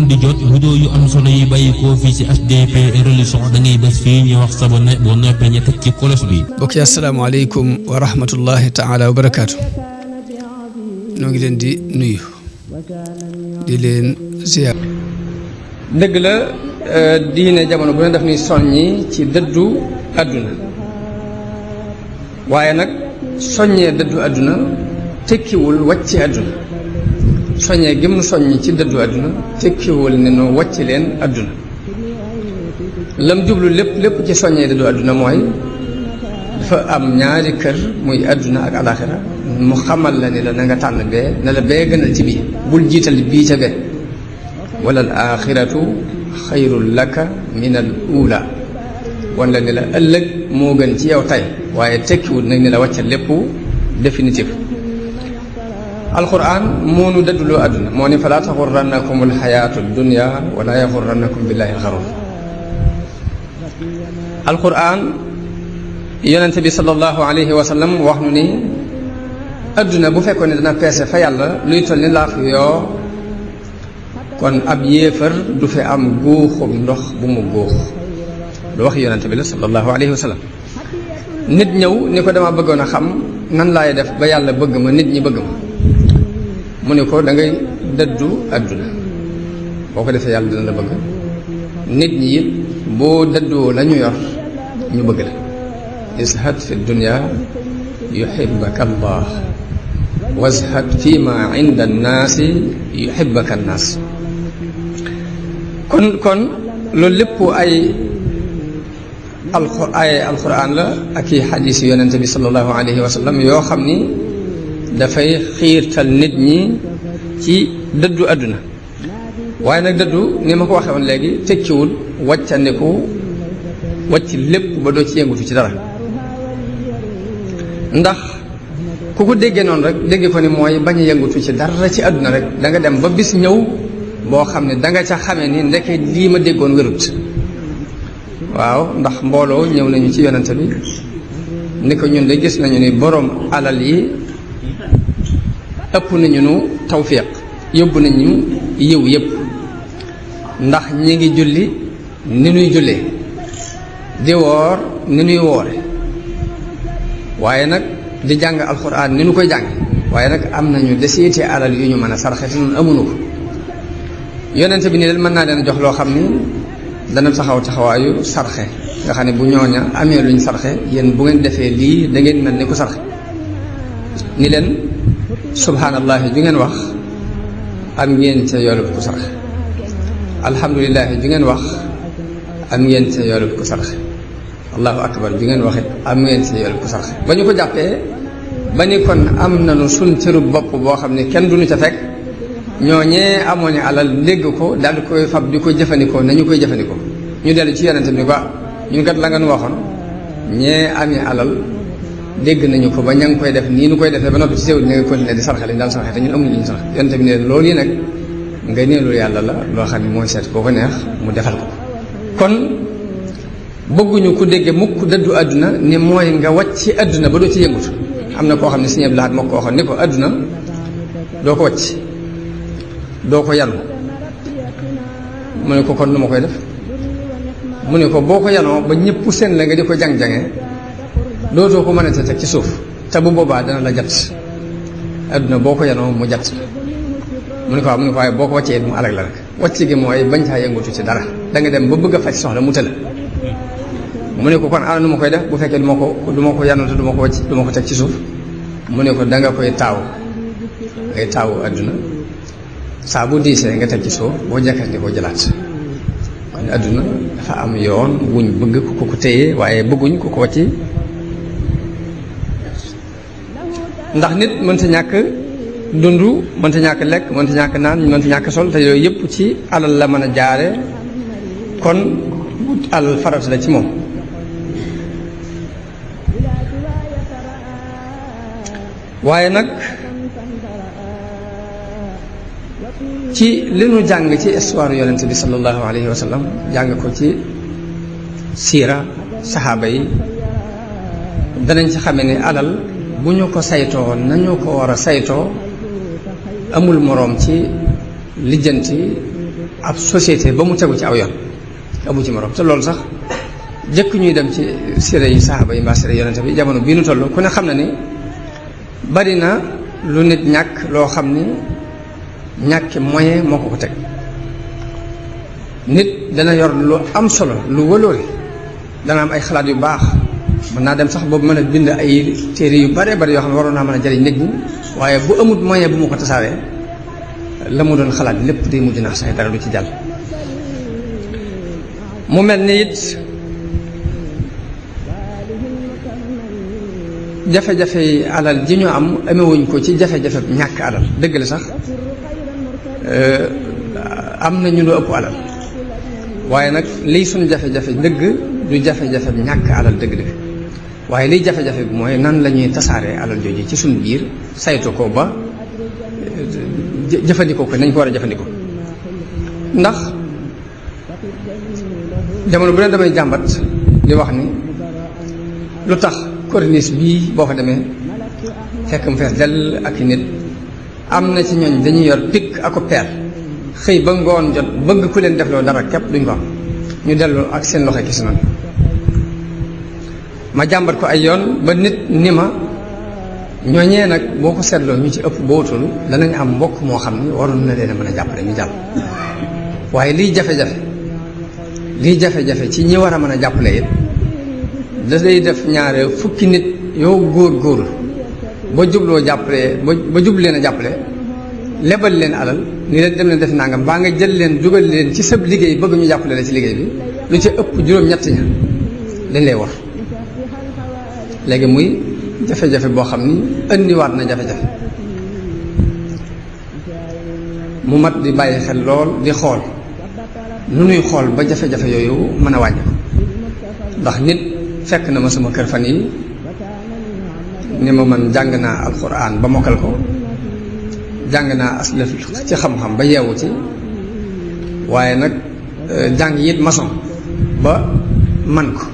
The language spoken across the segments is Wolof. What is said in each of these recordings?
man di jot vidéo yu am solo yi bàyyi ko fii ci HDP religion da ngay bés fii ñu wax sa boo noppee ñu teg ci kolos bi. mbokk yi asalaamaaleykum wa rahmatullahi taala wa barakaatu. ñoo ngi leen di nuyu di leen ziar. dëgg la diine jamono bu ne daf ni soññi ci dëddu àdduna waaye nag soññee dëddu àdduna tekkiwul wàcc àdduna soññee gëm nu soññi ci dëddu àdduna tekkiwul ne nu wàcc leen àdduna lam jublu lépp ci soññee dëddu àdduna mooy dafa am ñaari kër muy àdduna ak alaxira mu xamal la ni la na nga tànn bee na la bee gënal ci bii bul jiital bii ca bee wala al axiratu xayrun laka min al ula wan la ni la ëllëg moo gën ci yow tey waaye tekkiwul nag ni la wàccal lépp définitif alquran moo nu dëdduloo àdduna moo ni falaa taxurrannakum alxayaatu dunya wala yaxurrannakum billahi alxarur alquran yonente bi sallallahu alayhi wa sallam wax nu ni àdduna bu fekkoon ne dana peese fa yàlla luy toll ni laaf yoo kon ab yéefar du fi am góoxum ndox bu mu góox lu wax yonente bi la sallallahu alayhi wa sallam nit ñëw ni ko dama bëggoon a xam nan laay def ba yàlla bëgg ma nit ñi bëgg ma mu ni ko da ngay dëddu àdduna boo ko defee yàlla dina la bëgg nit ñi it boo dëddoo la ñu yor ñu bëgg la izhad fi dunya yuhibbaka allah wazhad fi ma inda annaasi yuhibbaka annaas kon loolu lépp ay alquran la ak i xadiis yonente bi sallallahu alayhi wa sallam yoo xam ni dafay xiirtal nit ñi ci dëddu àdduna waaye nag dëddu ni ma ko waxee woon léegi tekkiwul wàccandiku wàcc lépp ba doo ci yëngutu ci dara ndax ku ko déggee noonu rek déggee ko ni mooy bañ a yëngutu ci dara ci àdduna rek da nga dem ba bis ñëw boo xam ne da nga ca xamee ni ndeke lii ma déggoon wérut waaw ndax mbooloo ñëw nañu ci yonente bi ni ko ñun de gis nañu ni boroom alal yi ëpp nañu nu tawfiq yóbbu nañu yiw yëpp ndax ñi ngi julli ni nuy jullee di woor ni nuy woore waaye nag di jàng alxuraan ni nu koy jàng waaye nag am nañu desiiti alal yu ñu mën a sarxe te noonu amuñu ko yonente bi ni leen mën naa leen jox loo xam ni dana taxawaayu sarxe nga xam ne bu ñooña amee luñ sarxe yéen bu ngeen defee lii da ngeen mel ni ku sarxe ni leen subhaanallahi ju ngeen wax am ngeen ca yoolub ku sarxe alhamdulilahi ju ngeen wax am ngeen ca yoolub ku sarxe allahu akbar ju ngeen wax it am ngeen ca yoolub ku sarxe ba ñu ko jàppee ba ni kon am nañu suñ cërub bopp boo xam ne kenn duñu ca fekk ñooñee amoon alal dégg ko daal di koy fab di ko jëfandikoo nañu koy jëfandikoo ñu dellu ci yonente bi ni ko ñun kat la nga nu waxoon ñee amee alal dégg nañu ko ba ña ngi koy def nii nu koy defee ba noppi ci teewul ñu ngi continuer di sarxe lañu daal sarxe te ñun amuñu li ñu sarxe yonente bi ne loolu yi nag nga neelul yàlla la loo xam ne mooy seet koo ko neex mu defal ko kon bëgguñu ku dégge mukk dëddu àdduna ni mooy nga wàcc ci àdduna ba doo ci yëngutu am na koo xam ne Sëñ Abdul Ahad moo ko waxoon ni ko àdduna doo ko wàcc doo ko yanu mu ne ko kon nu ma koy def mu ne ko boo ko yanoo ba ñëpp seen la nga di ko jang-jange dootoo ko mën a teg ci suuf te bu boobaa dana la jat adduna boo ko yanoo mu jat mu ne ko waaw mu ne ko waaye boo ko wàccee mu alag la rek wàcc gi mooy bañ caa yëngutu ci dara da nga dem ba bëgg a faj soxla mu tëla mu ne ko kon ana nu ma koy def bu fekkee du ma ko yanoo te du ma ko wàcc du ma ko teg ci suuf mu ne ko da nga koy taaw ngay taawu adduna saa bu diisee nga teg ci suuf boo jàkkandi ko jëlaat kon adduna dafa am yoon wuñ bëgg ku ko téye waaye bëgguñ ku ko wàcci ndax nit mënta ñàkk dund mënta ñàkk lekk mënta ñàkk naan mënta ñàkk sol te yooyu yëpp ci alal la mën a jaare kon alal farata la ci moom waaye nag ci li nu jàng ci histoire yonente bi sallallahu alayhi wa sallam jàng ko ci siira saxaaba yi danañ ci xame ni alal bu ñu ko saytoo nañu ko war a saytoo amul moroom ci lijjanti ab société ba mu tegu ci aw yoon amu ci morom te loolu sax jëkk ñuy dem ci sira yi saxaaba yi mbaa sira yonente bi jamono bii nu toll ku ne xam na ni bari na lu nit ñàkk loo xam ni ñàkki moyen moo ko ko teg nit dana yor lu am solo lu wëloore dana am ay xalaat yu baax mën naa dem sax boobu mën a bind ay téere yu bare bari yoo xam ne waroon naa mën a jariñ nit ñi waaye bu amut moyen bu mu ko tasaaree la mu doon xalaat lépp day mujj naa sax dara du ci jàll mu mel ni it jafe-jafe yi alal ji ñu am amewuñ ko ci jafe-jafe ñàkk alal dëgg la sax am na ñu lu ëpp alal waaye nag liy suñ jafe-jafe dëgg du jafe-jafe ñàkk alal dëgg-dëgg waaye liy jafe-jafe bi mooy nan la ñuy tasaaree alal jooju ci suñ biir saytu ko ba jëfandikoo ko nañ ko war a jëfandikoo ndax jamono bu ne damay jàmbat di wax ni lu tax corniche bii boo fa demee fekk mu fees dell ak i nit am na ci ñooñ dañuy yor pikk ako peel xëy ba ngoon jot bëgg ku leen defloo dara képp duñ ko am ñu dellu ak seen loxo kisi noonu ma jàmbat ko ay yoon ba nit ni ma ñooñee nag boo ko seetloo ñu ci ëpp bootul danañ am mbokk moo xam ni waroon na leen a mën a jàppale ñu jàll waaye liy jafe-jafe ci ñi war a mën a jàppale it da day def ñaare fukki nit yow góor ba jubloo jàppale ba jublu leen a jàppale lebal leen alal ni leen dem leen def nangam baa nga jël leen dugal leen ci sab liggéey bëgg ñu jàppale la ci liggéey bi lu ci ëpp juróom-ñett ña dañ lay war léegi muy jafe-jafe boo xam ni indiwaat na jafe-jafe mu mat di bàyyi xel lool di xool nu nuy xool ba jafe-jafe yooyu mën a wàññi ko ndax nit fekk na ma sama kër fan yi ni ma man jàng naa alxuraan ba mokkal ko jàng naa aslaf ci xam-xam ba yeewu ci waaye nag jàng it maçon ba man ko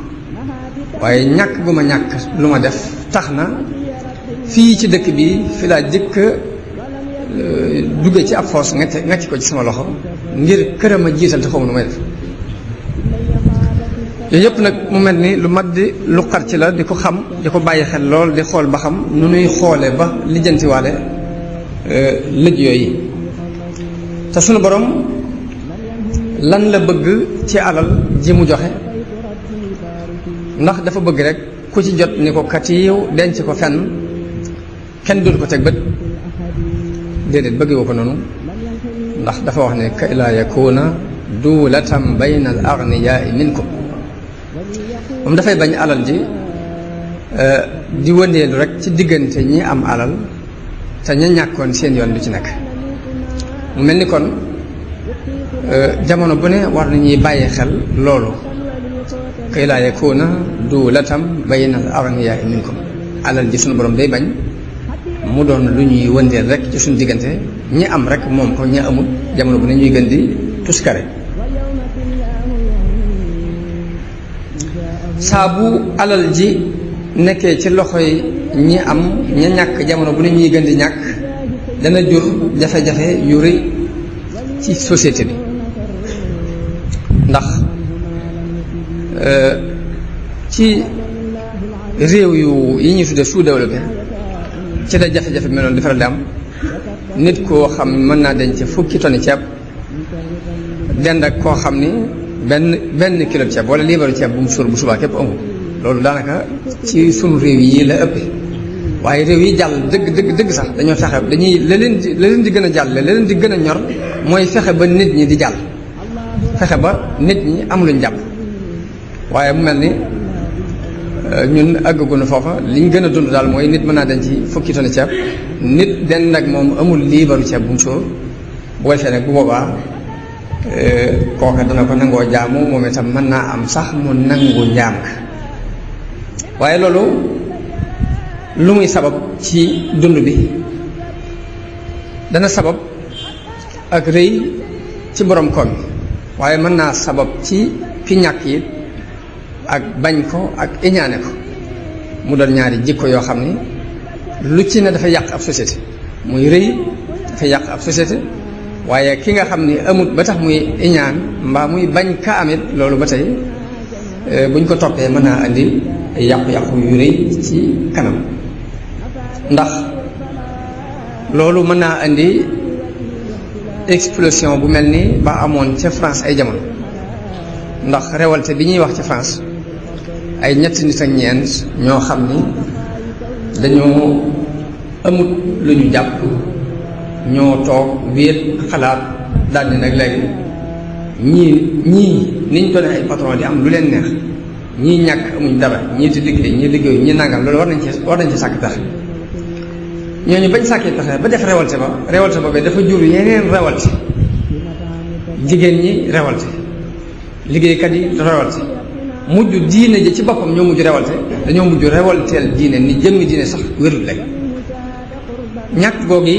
waaye ñàkk gu ma ñàkk lu ma def tax na fii ci dëkk bi fi laa jëkk dugge ci ab foos ngacc ko ci sama loxo ngir këram a jiital te xaw ma nu may def yooyu yëpp nag mu mel ni lu mat di lu xar ci la di ko xam di ko bàyyi xel lool di xool ba xam nu nuy xoole ba lijjantiwaale lëj yooyu te sunu borom lan la bëgg ci alal ji mu joxe ndax dafa bëgg rek ku ci jot ni ko katiiw denc ko fenn kenn dootu ko teg bët déedéet bëggee ko noonu ndax dafa wax ne kay laa yakuuna duulatam bayna al agniyaai minkum moom dafay bañ alal ji di wëndeelu rek ci diggante ñi am alal te ña ñàkkoon seen yoon du ci nekk mu mel ni kon jamono bu ne war nañuy bàyyi xel loolu kay laa yakuuna duulatam bayna al agniyaai minkum alal ji sunu borom day bañ mu doon lu ñuy wëndeel rek ci suñu diggante ñi am rek moom ko ñi amul jamono bu ne ñuy gën di tuskare saa bu alal ji nekkee ci loxoy ñi am ña ñàkk jamono bu ne ñuy gën di ñàkk dana jur jafe-jafe yu rëy ci société bi ndax ci réew yi ñuy tudde sous-développé ci la jafe-jafe bi meloon di faral di am nit koo xam mën naa denc fukki tonni ceeb dend ak koo xam ni benn kilo ceeb wala liibaru ceeb bu mu suur bu subaa képp amul loolu daanaka ci sunu réew yi la ëppee waaye réew yi jàll dëgg sax dañoo fexe dañuy la leen di gën a jàll la leen di gën a ñor mooy fexe ba nit ñi di jàll fexe ba nit ñi am luñ jàpp waaye mu mel ni ñun àggaguñu foofa liñ gën a dund daal mooy nit mën naa denc fukki tonni ceeb nit den nag moom amul liibaru ceeb bu mu sóor bu ko defee nag bu boobaa kooka dana ko nangoo jaamu moom itam mën naa am sax mu nangu njaam ka waaye loolu lu muy sabab ci dund bi dana sabab ak rëy ci borom koom bi waaye mën naa sabab ci ki ñàkk yi ak bañ ko ak iñaane ko mu doon ñaari jikko yoo xam ni lu ci ne dafa yàq ab société muy rëy dafa yàq ab société waaye ki nga xam ni amut ba tax muy iñaan mbaa muy bañ ka amit loolu ba tey buñ ko toppee mën naa andi ay yàqu-yàqu yu rëy ci kanam ndax loolu mën naa andi explosion bu mel ni ba amoon ca France ay jamono ndax révolte bi ñuy wax ci France ay ñetti nit ak ñeent ñoo xam ni dañoo amut lu ñu jàpp ñoo toog wéet xalaat daldi nag léegi ñii niñ doone ay patron di am lu leen neex ñii ñàkk amuñ dara ñii di liggéey ñii liggéeyu ñii nangam loolu war nañ ci sàkk pexe ñooñu bañ sàkkee pexe ba def révolte ba dafa jur yeneen révolte jigéen ñi révolte liggéeykat yi révolte mujj diine ji ci boppam ñoo mujj révolte dañoo mujj révolteel diine ni jëmmi diine sax wérul léegi ñàkk googi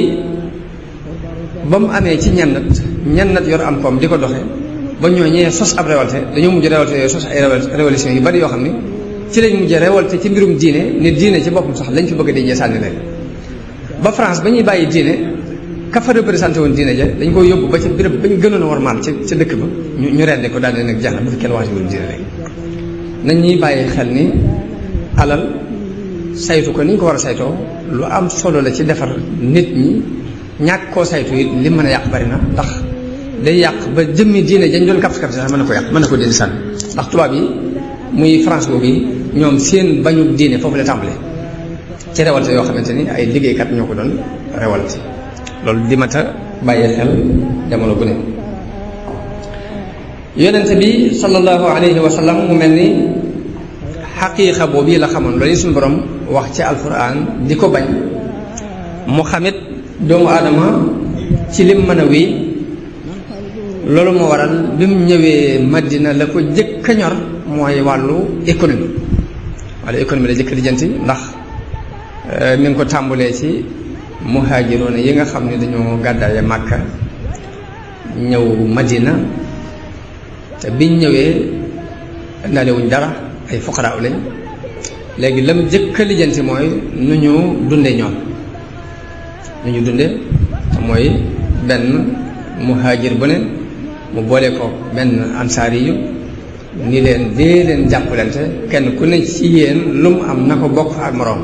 ba mu amee ci ñennat yor am koom di ko doxe ba ñooñee sos ab révolte dañoo mujj révolte yooyu sos ay révolution yu bari yoo xam ne ci lañ mujj révolte ci mbirum diine ni diine ci boppam sax lañ fi bëgg di ñee sànni leen ba France ba ñuy bàyyi diine ka fa représenté woon diine ja dañ koy yóbbu ba ca béréb bañ gënoon a warmaal ca dëkk ba ñu rendi ko daal di nag jàll bu fi kenn waxati woon diine léegi nañ ñuy bàyyi xel ni alal saytu ko ni ñu ko war a saytoo lu am solo la ci defar nit ñi ñàkk koo saytu it li mën a yàq bari na ndax day yàq ba jëmmi diine dañ doon kapsi kapsi sax mën na ko yàq mën na ko dindi sànni ndax tubaab yi muy France boobu yi ñoom seen bañu diine foofu la tàmbalee ci révolte yoo xamante ni ay liggéeykat ñoo ko doon révolte loolu di mat a bàyyi xel jamono bu ne yonente bi sallallahu alayhi wa sallam mu mel ni xaqiiqa boobu la xamoon loolu suñu borom wax ci alquran di ko bañ mu xamit doomu aadama ci lim mën a wéy loolu moo waral bi mu ñëwee Madina la ko jëkk a ñor mooy wàllu économie la jëkk lijjanti ndax mi ngi ko tàmbulee ci muhaajiroona yi nga xam ne dañoo gàddaaye Màkka ñëw Madina te biñ ñëwee ndaalewuñ dara ay fuqaraa lañ léegi lam jëkk a lijjanti mooy nu ñu dunde ñoom nu ñu dunde te mooy benn muhaajir bu ne mu boole ko benn ansaari yu ni leen dee leen jàppalante kenn ku ne ci yéen lu mu am na ko bokk ak moroom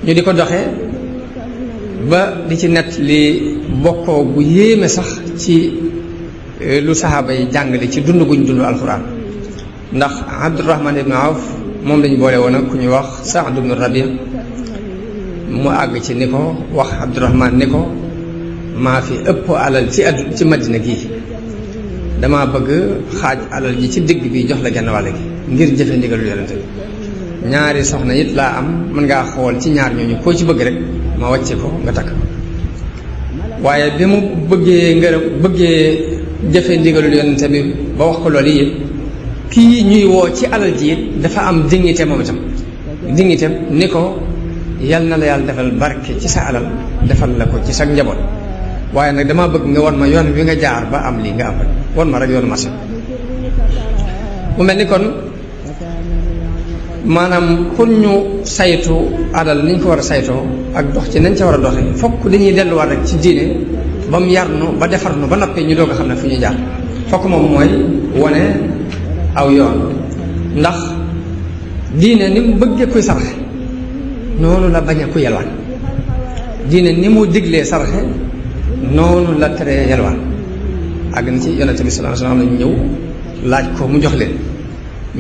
ñu di ko doxe ba di ci nett li bokkoo bu yéeme sax ci lu saxaaba yi jàngale ci dund guñ dund alxuraan ndax Abdurahman ibn Awf moom lañ boole woon ak ku ñuy wax Saad ibn Rabi mu àgg ci ni ko wax Abdurahman ni ko maa fi ëpp alal ci Madina gii dama bëgg xaaj alal ji ci digg bi jox la genn wàll gi ngir jëfe ndigalu yonente bi ñaari soxna it laa am mën ngaa xool ci ñaar ñooñu koo ci bëgg rek ma wàcce ko nga takk waaye bi mu bëggee jëfe ndigalu yonente bi ba wax ko loolu yëpp kii ñuy woo ci alal ji it dafa am dignité moom itam dignité ni ko yal na la yàlla defal barke ci sa alal defal la ko ci sa njaboot waaye nag dama bëgg nga won ma yoon wi nga jaar ba am lii nga am rek won ma rek yoonu marché mu mel ni kon maanaam pour ñu saytu alal ni ñu ko war a saytoo ak dox ci nañ ca war a doxe fokk dañuy delluwaat rek ci diine ba mu yar nu ba defar nu ba noppi ñu doog a xam ne fu ñuy jaar fokk moom mooy wone aw yoon ndax diine ni mu bëggee kuy saraxe noonu la bañ a ku yelwaan diine ni mu diglee saraxe noonu la teree yelwaan àgg na ci yonente bi sallallahu alayhi wasallam ñëw laaj ko mu jox leen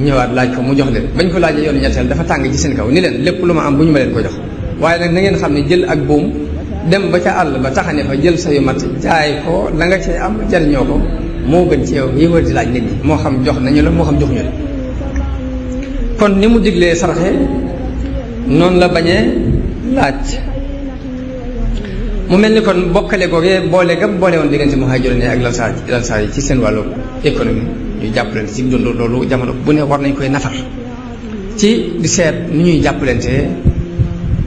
ñëwaat laaj ko mu jox leen bañ ko laajee yoonu ñetteel dafa tàng ci seen kaw ni leen lépp lu ma am bu ñu ma leen ko jox waaye nag na ngeen xam ne jël ak buum dem ba ca àll ba taxane fa jël sa yu mat jaay ko la nga cee am jariñoo ko moo gën ci yow yi war di laaj nit ñi moo xam jox nañu la moo xam joxuñu la kon ni mu diglee saraxe noonu la bañee laaj mu mel ni kon bokkale googee boole gam boole woon diggante muhaajiroon ak lansaar yi ci seen wàllu économie ñu jàppalante ci dund loolu jamono bu ne war nañ koy nafar ci di seet ni ñuy jàppalante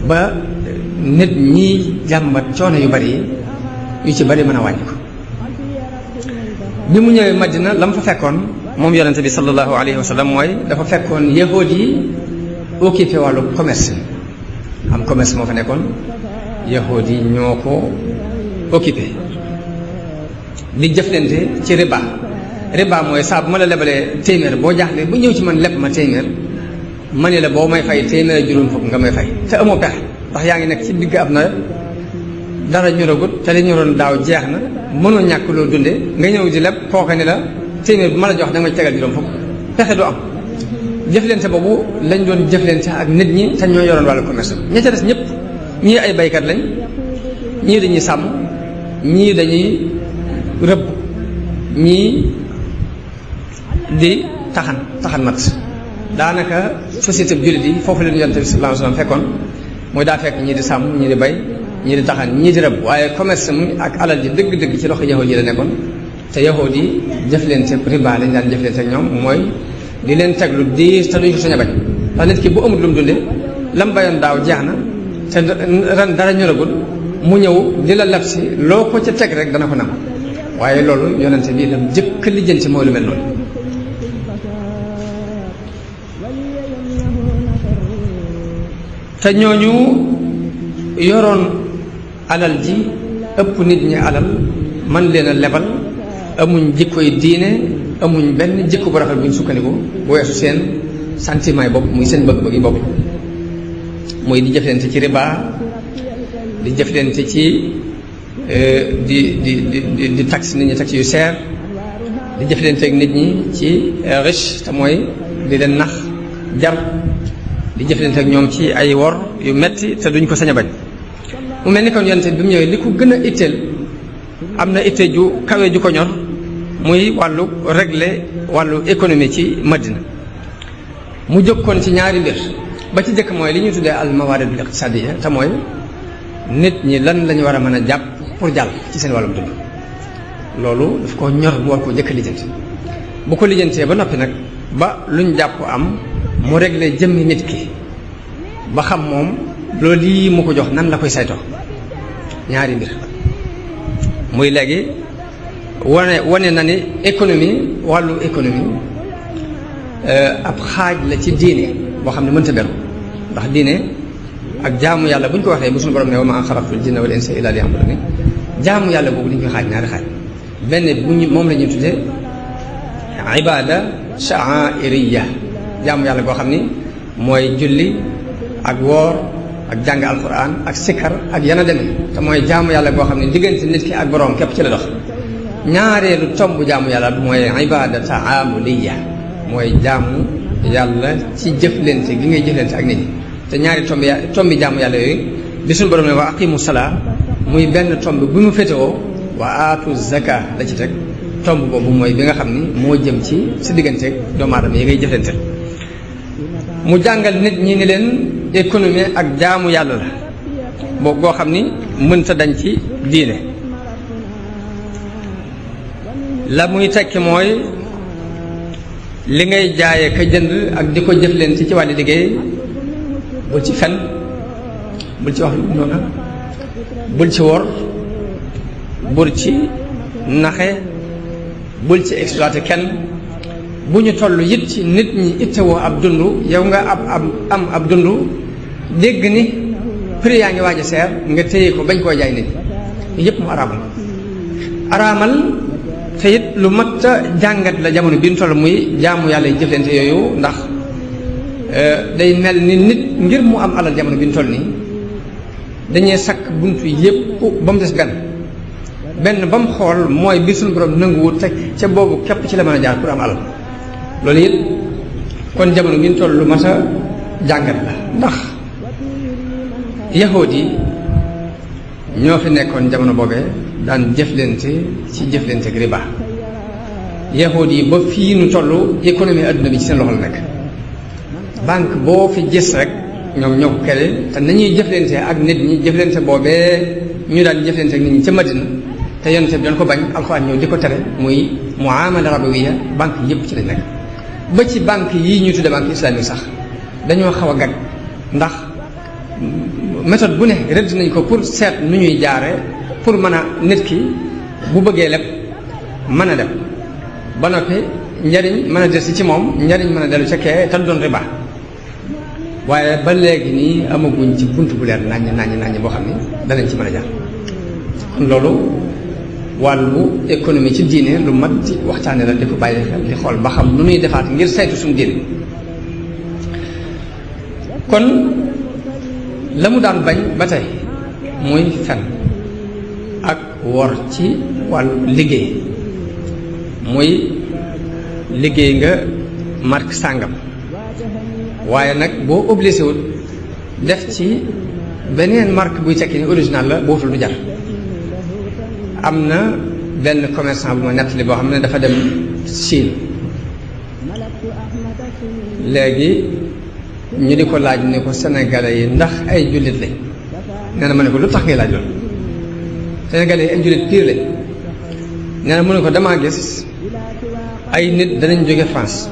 ba nit ñi jàmbat coono yu bari yu ci bari mën a wàññi ko bi mu ñëwee Madina la mu fa fekkoon moom yonente bi sallallahu alayhi wa sallam mooy dafa fekkoon yahood yi occupé wàllu commerce am commerce moo fa nekkoon yahood yi ñoo ko occupé di jëflante ci riba. Riba mooy saa bu ma la lebalee téeméer boo jaaxle bu ñëw ci man leb ma téeméer ma ne la boo may fay téeméer juróom fukk nga may fay te amoo pexe ndax yaa ngi nekk ci digg ab nawet dara ñoragut te li ñoroon daaw jeex na mënoo ñàkk loo dunde nga ñëw di leb kooka ni la téeméer bu ma la jox da nga tegal juróom fukk pexe du am. jëflante boobu lañ doon jëflante ak nit ñi te ñoo yoroon wàllu commerce ña ca des ñëpp ñii ay baykat lañ ñii dañuy sàmm ñii dañuy rëbb ñii di taxan mat daanaka société bi jullit yi foofu leen yonent bi sallallahu alayhi wasallam fekkoon mooy daa fekk ñii di sàmm ñii di bay ñii di taxan ñii di rëbb waaye commerce mu ak alal ji dëgg-dëgg ci loxo yahuud yi la nekkoon te yahuud yi jëflante riba lañ daan jëflante ak ñoom mooy di leen teg lu diis te duñ ko sañ a bañ ndax nit ki bu amul lu mu dunde lam bayoon daaw jeex na te ren dara ñoragul mu ñëw di la lab si loo ko ca teg rek dana ko nam waaye loolu yonente bi lam jëkk lijjanti mooy lu mel noonu te ñooñu yoroon alal ji ëpp nit ñi alal man leen a lebal amuñ jikkoy diine amuñ benn jikko bu rafet bu ñu sukkandiku bu weesu seen sentiment yi bopp muy seen bëgg-bëgg yi bopp muy di jëflante ci riba di jëflante ci di taxe nit ñi taxe yu seer di jëflante ak nit ñi ci riche te mooy di leen nax jar di jëflante ak ñoom ci ay wor yu metti te duñ ko sañ a bañ mu mel ni kon yonte bi mu ñëwee li ko gën a itteel am na itte ju kawe ju ko ñor muy wàllu régler wàllu économie ci Madina mu jëkkoon ci ñaari mbir ba ci jëkk mooy li ñuy tuddee al mawaridul iqtisadiyya te mooy nit ñi lan lañu war a mën a jàpp pour jàll ci seen wàllum dund loolu daf ko ñor mu war koo jëkk lijjanti bu ko lijjantee ba noppi nag ba luñ jàpp am mu régler jëmmi nit ki ba xam moom loolu lii mu ko jox nan la koy saytoo ñaari mbir muy léegi wane na ni économie wàllu économie ab xaaj la ci diine boo xam ne mënta beru ndax diine ak jaamu yàlla bu ñu ko waxee bu suñu borom ne wa maa xalaqtul jinna wal insa illa liya'budun jaamu yàlla boobu dañu koy xaaj ñaari xaaj benn bu ñu moom la ñuy tuddee ibada sha'airiyya jaamu yàlla boo xam ni mooy julli ak woor ak jàng alquran ak sikkar ak yana demee te mooy jaamu yàlla boo xam ne diggante nit ki ak boroom képp ci la dox ñaareelu tomb jaamu yàlla mooy ibada ta'amuliyya mooy jaamu yàlla ci jëflante gi ngay jëflante ak nit ñi te ñaari tombi jaamu yàlla yooyu bi suñu borom ne wa aqimu salaa muy benn tomb bi mu féetewoo wa aatu zaka la ci teg tomb boobu mooy bi nga xam ni moo jëm ci sa digganteeg doomu aadama yi ngay jëflante mu jàngal nit ñi ni leen économie ak jaamu yàlla la boo xam ni mënta dañ ci diine la muy tekki mooy li ngay jaaye ka jënd ak di ko jëflante ci wàllu liggéey bul ci fen bul ci wax lu noona bul ci wor bul ci naxe bul ci exploité kenn bu ñu toll it ci nit ñi ittewoo ab dund yow nga am ab dund dégg ni prix yaa ngi waaj a seer nga téye ko bañ koo jaay nit yépp mu araamal te it lu mat a jàngat la jamono bi ñu toll muy jaamu yàlla yi jëflante yooyu ndax day mel ni nit ngir mu am alal jamono bi ñu toll nii dañuy sakk buntu yépp ba mu des benn ba mu xool mooy bi suñu borom nanguwut teg ca boobu képp ci la mën a jaar pour am alal loolu it kon jamono bi ñu toll lu mat a jàngat la ndax yahood yi ñoo fi nekkoon jamono boobee daan jëflante ci jëflante ak riba yahood yi ba fii nu toll économie adduna bi ci seen loxo la nekk banque boo fi gis rek ñoom ñoo ko kere te nañuy jëflante ak nit ñi jëflante boobee ñu daan jëflante ak nit ñi ca Madina te yonte bi doon ko bañ alxuraan ñëw di ko tere muy muamala rabawiya banque yépp ci lañ nekk ba ci banque yii ñuy tudde banque islamique sax dañoo xaw a gag ndax méthode bu ne rëdd nañ ko pour seet nu ñuy jaare pour mën a nit ki bu bëggee lépp mën a dem ba noppi njariñ mën a des ci moom njariñ mën a dellu ca kee te doon riba waaye ba léegi nii amaguñ ci bunt bu leer naññ boo xam ni danañ ci mën a jaar kon loolu wàllu économie ci diine lu mat di waxtaane la di ko bàyyi xel di xool ba xam nu nuy defaat ngir saytu suñu diine kon la mu daan bañ ba tey muy fen ak wor ci wàllu liggéey muy liggéey nga marque sàngam waaye nag boo obligé wut def ci beneen marque buy tekki ni original la bootul du jar am na benn commerçant bu ma nettali boo xam ne dafa dem Chine léegi ñu di ko laaj ne ko sénégalais yi ndax ay jullit lañ nee na ma ne ko lu tax ngay laaj loolu sénégalais yi ay jullit pire lañ nee na mu ne ko damaa gis ay nit danañ jóge France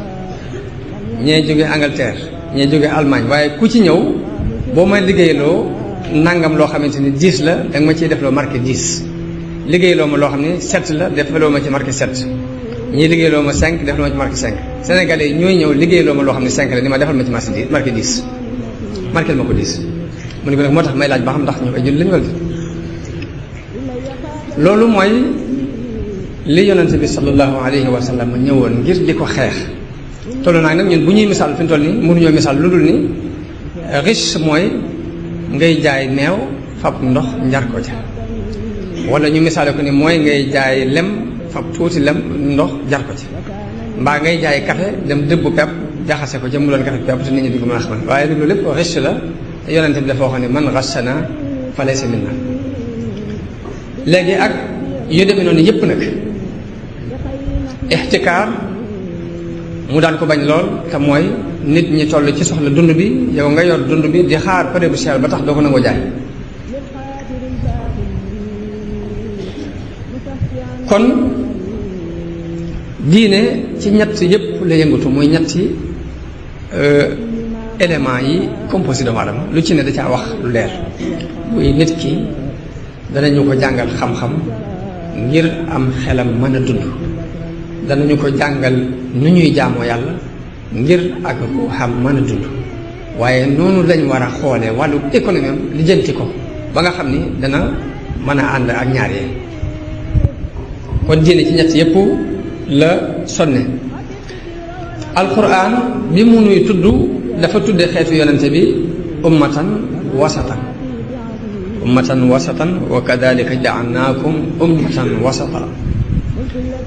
ñee jóge Angleterre ñee jóge Allemagne waaye ku ci ñëw boo may liggéeyloo nangam loo xamante ni 10 la da nga ma ciy def loo marqué 10 liggéeyloo ma loo xam ne 7 la defaloo ma ci marqué 7 ñii liggéeyloo ma 5 defaloo ma ci marqué 5 sénégalais yi ñooy ñëw liggéeyloo ma loo xam ne 5 la ni ma defal ma ci marqué 10 marqué ma ko 10 mu ne ko nag moo tax may laaj ba xam ndax ñu ay jullit lañu wala loolu mooy li yonente bi sallallahu alayhi wa sallam ñëwoon ngir di ko xeex tollu naa nag ñun bu ñuy misaal fi mu toll nii mënuñoo misaal lu dul ni riche mooy ngay jaay meew fab ndox njar ko ca wala ñu misaale ko ni mooy ngay jaay lem fab tuuti lem ndox jar ko ca mbaa ngay jaay café dem dëbbu pepp jaxase ko ca mu doon café pepp te nit ñi di ko mën a xamal waaye loolu lépp riche la te yonente bi dafa waxoon ne man ghashana fa laysa minna léegi ak yu demee noonu yépp nag ixtikaar mu daan ko bañ lool te mooy nit ñi toll ci soxla dund bi yow nga yor dund bi di xaar période bu cher ba tax doo ko nangoo jaay kon diine ci ñett yépp la yëngatu muy ñetti éléments yi composé doomu aadama lu ci ne da caa wax lu leer muy nit ki danañu ko jàngal xam-xam ngir am xelam mën a dund danañu ko jàngal nu ñuy jaamoo yàlla ngir ak ruuxam mën a dund waaye noonu lañ war a xoolee wàllu économie am lijjanti ko ba nga xam ni dana mën a ànd ak ñaar yee kon diine ci ñett yépp la sonne alquran bi mu nuy tudd dafa tudde xeetu yonente bi ummatan wasatan wa kadalika ja'alnakum ummatan wasata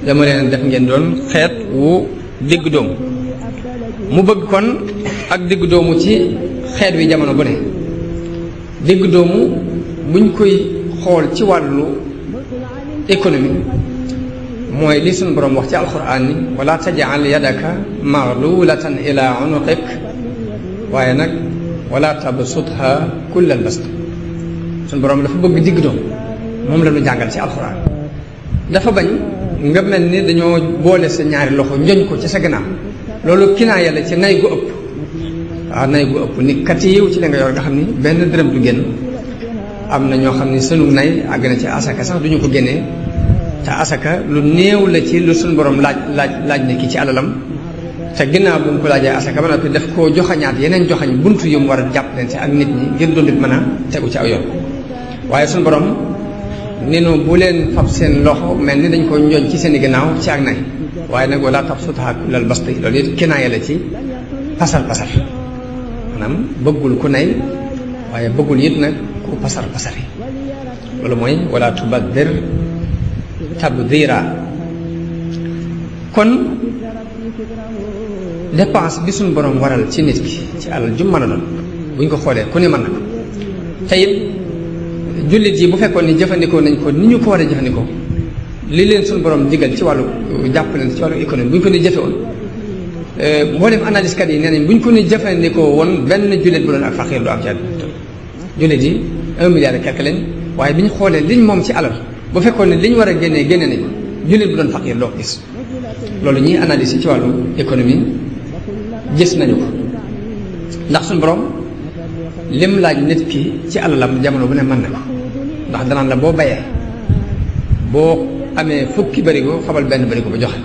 dama leen def ngeen doon xeet wu digg doomu mu bëgg kon ak digg doomu ci xeet wi jamono bu ne digg doomu buñ koy xool ci wàllu économie mooy li suñu boroom wax ci alquran ni wala taj'al yadaka maghlulatan ila unuqik waaye nag wala tabsutha kullal bast suñu boroom dafa bëgg digg doomu moom la ñu jàngal ci alquran dafa bañ nga mel ni dañoo boole sa ñaari loxo njoñ ko ci sa gannaaw loolu kinaaya la ci nay gu ëpp waaw nay gu ëpp ni kat yiw ci la nga yor nga xam ni benn dërëm du génn am na ñoo xam ni sunu nay àgg na ci asaka sax duñu ko génnee te asaka lu néew la ci lu suñu borom laaj ne ki ci alalam te ginnaaw bu mu ko laajee asaka ba noppi daf koo joxañaat yeneen joxañ buntu yu mu war a jàppalante ak nit ñi ngir dundit mën a tegu ci aw yoon waaye suñu borom nenu bu leen fab seen loxo mel ni dañ ko njoñ ci seen i gannaaw ci ak nay waaye nag wala tabsutha kullal basti loolu it kinaaya la ci pasar maanaam bëggul ku nay waaye bëggul it nag ku pasari loolu mooy wala tubaddir tabdira kon dépense bi suñu borom waral ci nit ki ci alal ju mën a doon buñ ko xoolee ku ne mën na ko te it jullit yi bu fekkoon ni jëfandikoo nañ ko ni ñu ko war a jëfandikoo li leen suñu borom digal ci wàllu jàppale ci wàllu économie bu ñu ko ni jëfe woon mboolem analyse kat yi nee nañ bu ñu ko ni jëfandikoo woon benn jullit bu doon ak faqiir du am ci àdduna jullit yi 1 milliard et quelque lañ waaye bi ñu xoolee liñ moom ci alal bu fekkoon ne liñ war a génnee génne nañ jullit bu doon faqiir doo ko gis loolu ñuy analyse ci wàllu économie gis nañu ko ndax suñu borom lim laaj nit ki ci alalam jamono bu ne mën na ko ndax danaan la boo bayee boo amee fukki barigo xabal benn barigo ba joxe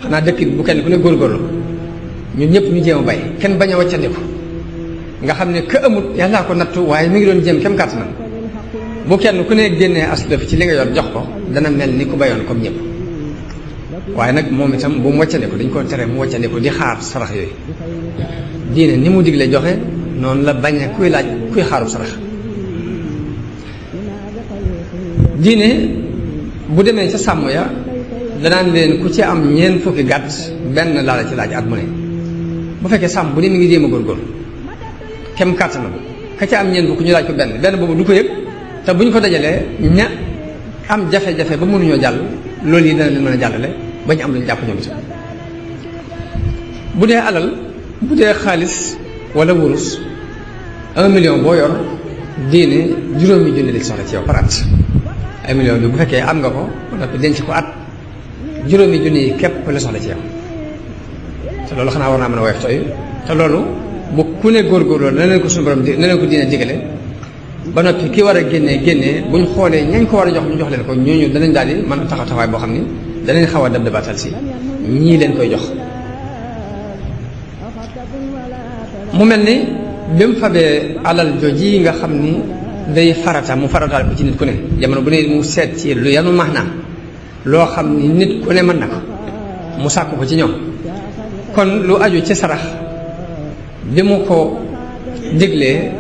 xanaa dëkk bu kenn ku ne góorgóorlu ñun ñëpp ñu jéem a bay kenn bañ a wàccandiku nga xam ne ka amut yàllaa ko nattu waaye mi ngi doon jéem kem kàttanam bu kenn ku ne génnee aslëf ci li nga yor jox ko dana mel ni ku bayoon comme ñëpp waaye nag moom itam bu mu wàccandiku dañ ko tere mu wàccandiku di xaar sarax yooyu diine ni mu digle joxe noonu la bañ a kuy laaj kuy xaarub sarax diine bu demee ca sàmm ya danaan leen ku ci am ñeent fukki gàtt benn laa la ci laaj at mu ne bu fekkee sàmm bu ne mi ngi jéem a góorgóorlu kem kàttanam ka ca am ñeent fukki ñu laaj ko benn boobu du ko yëg te bu ñu ko dajalee ña am jafe-jafe ba mënuñoo jàll loolu yi dana leen mën a jàllale ba ñu am luñu jàpp ñoom itam bu dee alal bu dee xaalis wala wurus 1 million boo yor diine juróomi junni lañ soxla ci yow par at 1 million bi bu fekkee am nga ko ba noppi denc ko at juróomi junni yi képp la soxla ci yow te loolu xanaa war naa mën a woyof tooy te loolu bu ku ne góorgóorloo na leen ko suñu borom na leen ko diine digale ba noppi ki war a génnee buñ xoolee ñañ ko war a jox ñu jox leen ko ñooñu danañ daal di mën a taxaw taxawaay boo xam ni danañ xaw a dab dabatal si ñii leen koy jox mu mel ni bi mu fabee alal jooji nga xam ni day farata mu farataal ko ci nit ku ne jamono bu ne mu seet ci lu yanu maanaam loo xam ni nit ku ne mën na ko mu sàkk ko ci ñoom kon lu aju ci sarax bi mu ko déglee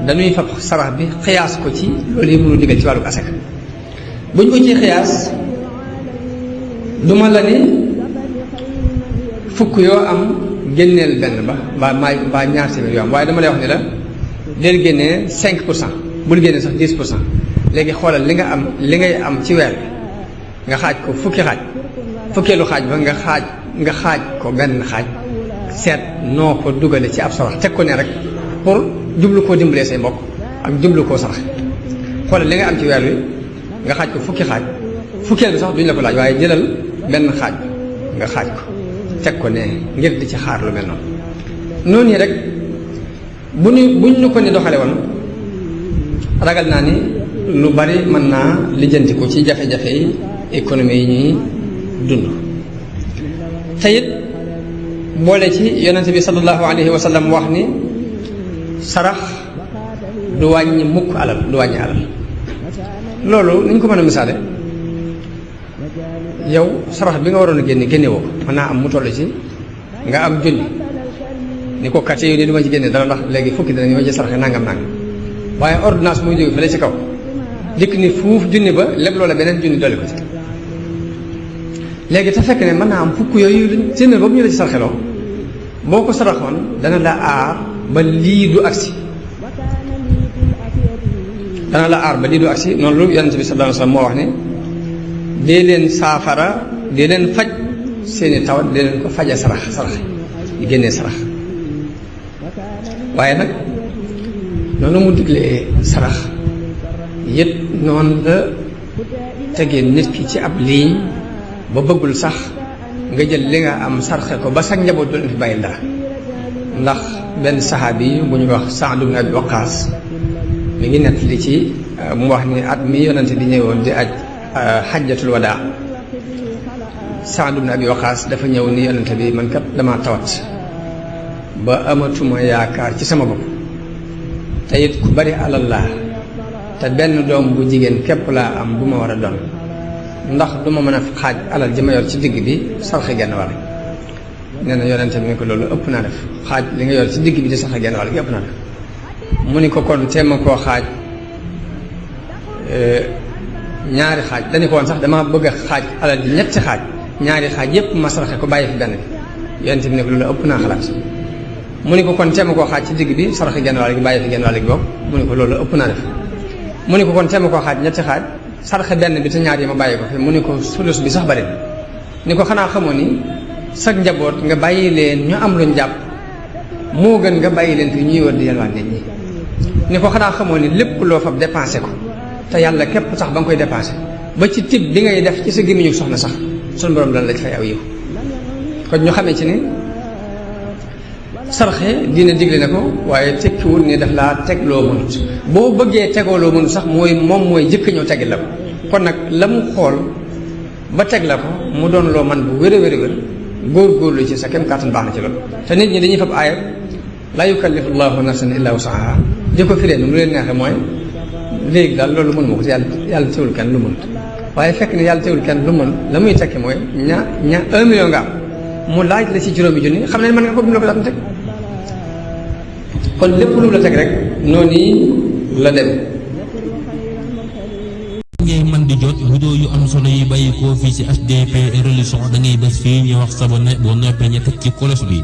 dañuy fab sarax bi xiyaas ko ci loolu yi mënu digal ci wàllu asaka buñ ko ci xiyaas duma la ni fukk yoo am génneel benn ba mbaa ñaar téeméer yoo am waaye dama lay wax ni la del génnee 5% bul génnee sax 10% léegi xoolal li nga am li ngay am ci weer bi nga xaaj ko fukki xaaj fukkeelu xaaj ba nga xaaj ko benn xaaj seet noo ko dugale ci ab sarax teg ko ne rek pour jublu koo dimbalee say mbokk ak jublu koo sarax xoolal li nga am ci weer wi nga xaaj ko fukki xaaj fukkeel bi sax duñ la ko laaj waaye jëlal benn xaaj nga xaaj ko teg ko ne ngir di ci xaar lu mel noonu noonu rek buñ ñu ko ni doxale woon ragal naa ni lu bari mën naa lijjanti ko ci jafe-jafe yi économie yi ñuy dund te it boole ci yonente bi sallallahu alayhi wa sallam wax ni sarax du wàññi mukk alal du wàññi alal loolu ni ñu ko mën a misaale yow sarax bi nga waroon a génne woo mën naa am mu toll ci nga am junni ni ko kat yi ni du ma ci génne dara ndax léegi fukki dana ñoo ci saraxe nangam waaye ordonnance muy jóge fële ci kaw dikk ni fuuf junni ba lépp loola beneen junni dolli ko ci léegi te fekk ne mën naa am fukk yooyu seen boobu ñu la ci sarxeloo boo ko saraxoon dana la aar ba lii du agsi noonu lu yonente bi sallallahu alayhi wasallam moo wax ne dee leen saafara dee leen faj seeni tawat dee leen ko faje sarax di génnee sarax waaye nag noonu mu diglee sarax yët noonu la tegee nit ki ci ab ligne ba bëggul sax nga jël li nga am sarxe ko ba sax njaboot doon fi bàyyil dara ndax benn saxaabi yi bu ñu wax Saad ibn Abi Waqaas mi ngi nett li ci mu wax ni at mi yonante di ñëwoon di aj xajjatul wadaa Saad ibn Abi Waqaas dafa ñëw ni yonante bi man kat dama tawat ba amatuma yaakaar ci sama bopp te it ku bari alal laa te benn doom bu jigéen képp laa am bu ma war a doon ndax du ma mën a xaaj alal ji ma yor ci digg bi sarxe genn wàll nee na yonente bi ne ko loolu ëpp naa def xaaj li nga yor ci digg bi di sarxe genn wàll gi ëpp naa def mu ni ko kon teema koo xaaj ñaari xaaj dañu ko woon sax dama bëgg a xaaj alal ji ñetti xaaj ñaari xaaj yépp ma sarxe ko bàyyi fi benn bi yonente bi ne ko loolu ëpp naa xalaat mu ni ko kon teema koo xaaj ci digg bi sarxe genn wàll gi bàyyi fi genn wàll gi boobu mu ni ko loolu ëpp naa def mu ni ko kon teema koo xaaj ñetti xaaj sarxe benn bi te ñaar yi ma bàyyi ko fi mu ni ko sulus bi sax bari ni ko xanaa xamoo ni sag njaboot nga bàyyi leen ñu am luñ jàpp moo gën nga bàyyi leen fi ñuy wër di yalwaan nit ñi ni ko xanaa xamoo ni lépp loo fab dépensé ko te yàlla képp sax ba nga koy dépensé ba ci tib bi ngay def ci sa gémmiñu soxna sax suñu borom dana la ci fay aw yiw kon ñu xamee ci ni sarxe diine digle na ko waaye tekkiwul ni daf laa teg loo mënut boo bëggee tegoo loo mënut sax mooy jëkk ñëw tegil la ko kon nag la mu xool ba teg la ko mu doon loo man bu wér a wér a wér góorgóorlu ci sa kem kàttan baax na ci loolu te nit ñi dañuy fab aaya laa yukallifu llahu nafsan illa wusaha di ko firee nu mu leen neexee mooy léegi daal loolu mënuma ko si yàlla teewul kenn lu mënut waaye fekk ne yàlla teewul kenn lu mën la muy tekki mooy ña 1 million nga am mu laaj la si juróomi junni xam ne mën nga ko bi mu la ko daan teg kon lépp lu mu la teg rek noonu la dem. ngay man di jot vidéo yu am solo yi bàyyi koo fii ci HDP Religion da ngay bés fii ñu wax sabonné boo noppee ñu teg ci cloche bi